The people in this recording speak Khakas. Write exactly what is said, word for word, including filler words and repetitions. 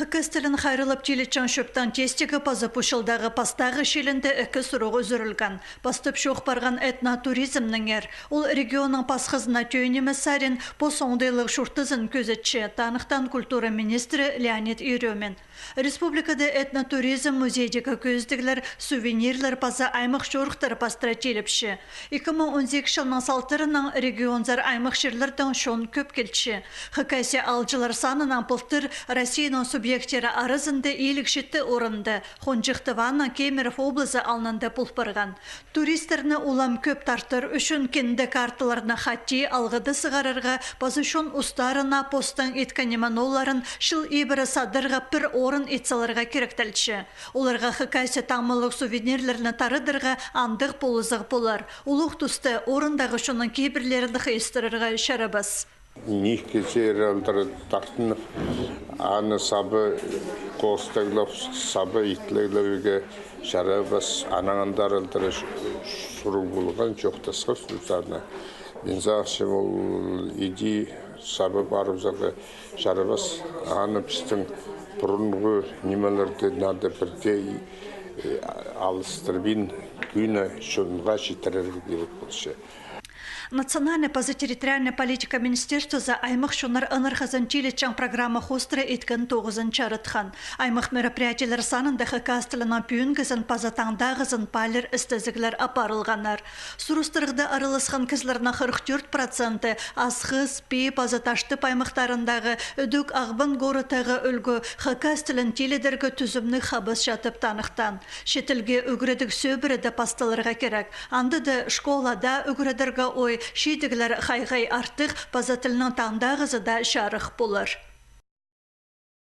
Хакас тілін хайраллап тилетчең чӧптің тестігі паза пу чылдағы пастағы чилінде ікі сурығ ӱзӱрілген. Пастап чоох парған этнотуризмнеңер. Ол регионның пасхазына тӧӧй ниме сарин пос оңдайлығ чуртазын кӧзітче, таныхтаан культура министрі Леонид Ерёмин. Республикада этнотуризм, музейдегі кӧзідіглер, сувенирлер паза аймах чорыхтар пастыра тилепче. Ікі муң он сигізінҷі чылның салтарынаң регионзар аймах чирлердең чон кӧп килче. Хакасия аалҷылар санынаң пылтыр Россияның субъектері аразында иліг читі орында, Хонҷых Тываның Кемерово облазы алнында пол парған. Туристтерні улам кӧп тартыр ӱчӱн кинде карталарны хати алғыда сығарарға паза чон устарына постың иткен ниме-ноларын чыл ибіре садарға пір орын ит саларға киректелче. Оларға Хакасия таңмалығ сувенирлерні тарадарға андағ полызығ полар. Улуғ туста орындағы чонның кибірлерін хыйыстырарға чарабас. Ниик кізілер алдыра тартынып, аны саба хоостаглап, саба итлеглерге чарабас, анаң андар алдыра сурығ полған чоохтасха сузарна. Мин сағынчам, ол иди саба парыбызарға чарабас, аны пістің пурунғы нимелерді надо пірдее, э, алыстырбин, кӧні чонға читірерге кирек полча. Национальнай паза территориальнай политика министерствозы аймах чоннар ынархазын тилетчең программа хоостыра иткен тоғызын чарытхан. Аймах мероприятиелер санында хакас тілінің пӱӱнгізін паза таңдағызын паалир істезіглер апарылғаннар. Сурастырығда араласхан кізілернің хырых тӧрт проценті Асхыс, Пии паза Таштып аймахтарындағы, ідӧк Ағбан городтағы ӱлгӱ хакас тілін тиледерге тӱзімніг хабасча тіп таныхтаан. Че тілге ӱгредіг сӧбіре дее пасталарға кирек. Анда даа школада ӱгредерге ой, чидіглер хай-хай артых, паза тілнің таңдағызы даа чарых полар.